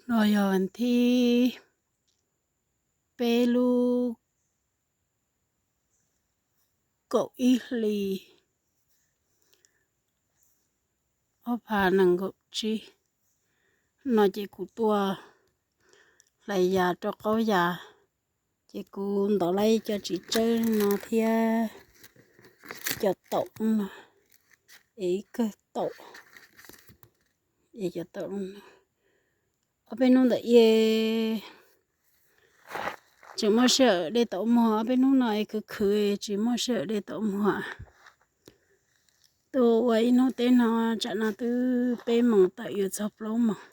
No yog thib peb lub kaum ib hlis ob phav nees nkaum tsib no ces kuv tuaj hlais yas rau qaub yas, ces kuv ntov lawm cov txiv tsawb no thiab cov taum no, es ib kawg taum, es cov taum no. Ob peb hnub ntawm i tseem muaj sij hawm de taum muag, ob peb hnub no es khwv khwv tsis muaj sij hawm de taum muag. Tuaj ua ib hnub teb no, tsam no twb peb moos tawm yuav txog plaub moos,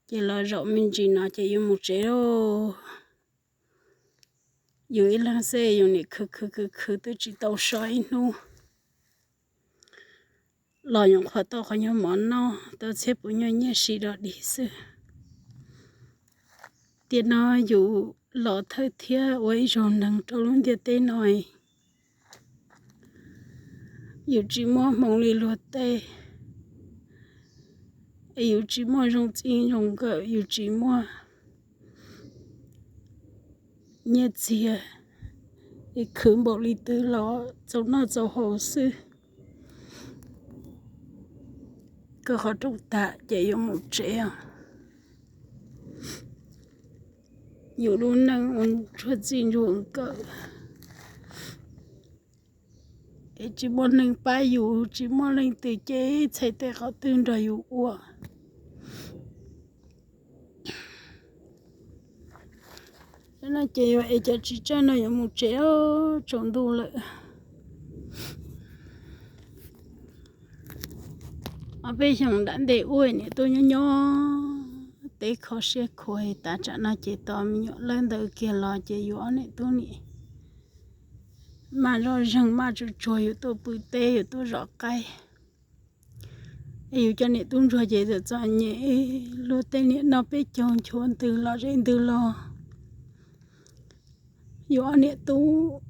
ces los zaum me ntsis no ces yuav mus tsev lauj. Yus ib leeg xwb yus nim khwv khwv khwv khwv twb tsis tau so ib hnub. Los nyuam qhuav tau qhov nyuag mov noj, tau txhiab puv nyuag nyiaj siv dog dig xwb. Tiam no yus los thawj thiab ua ib zaug neeg rau lub ntiaj teb no, yus tsis muaj hmoo li luag tej, es yus tsis muaj zoo txij zoo nkawm, yus tsis muaj nyiaj txiag, es khwv npaum li twg los txaus noj txaus haus xwb. Kaw qhov rooj tag ces yuav mus tsev os. Yus lub neej ua ntsuag txij ntsuag nkawm, es tsis muaj neeg pab yus, tsis muaj leej twg cev txhais tes qhov twg nrog yus ua. No ces yuav es cov txiv tsawb no yuav mus tsev, tsaus ntuj lawm. Ob peb xyoos nram ntej ua niam tuaj nyob nyob teb kho siab khuav, tav tsam no ces tos me nyuam lawb ntawd kiag los ces yus ob niam tub nim maj zoj zeeg maj tsuag tsuag yus tuaj pw teb yus tuaj zov qaib. Es yus cov niam tub ntsuag ces txom txom nyem, luag tej niam noj peb caug nchuav ntws los zeb ntws los, yus ob niam tub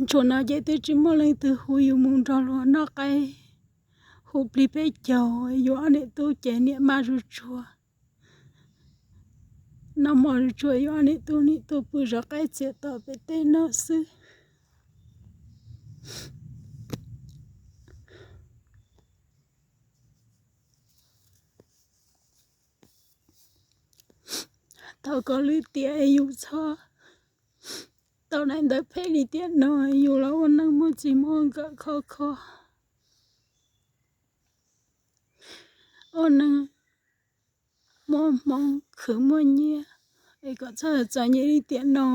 ntsuag no ces twb tsis muaj leej twg hu yus mus nrog luag noj qaib, hu plig peb caug, yus ob niam tub ces niam maj zuj tsuag, noj mov zuj tsuag, yus ob niam tub nim tuaj pw zov qaib txias tom pem teb no xwb. Thov kom lwm tiam yus txhob tau daim ntawv phem li tiam no, yus los ua neeg muaj txij muaj nkawm khov kho, ua neeg muaj hmoo khwv muaj nyiaj, es kom txhob txom nyem li tiam no.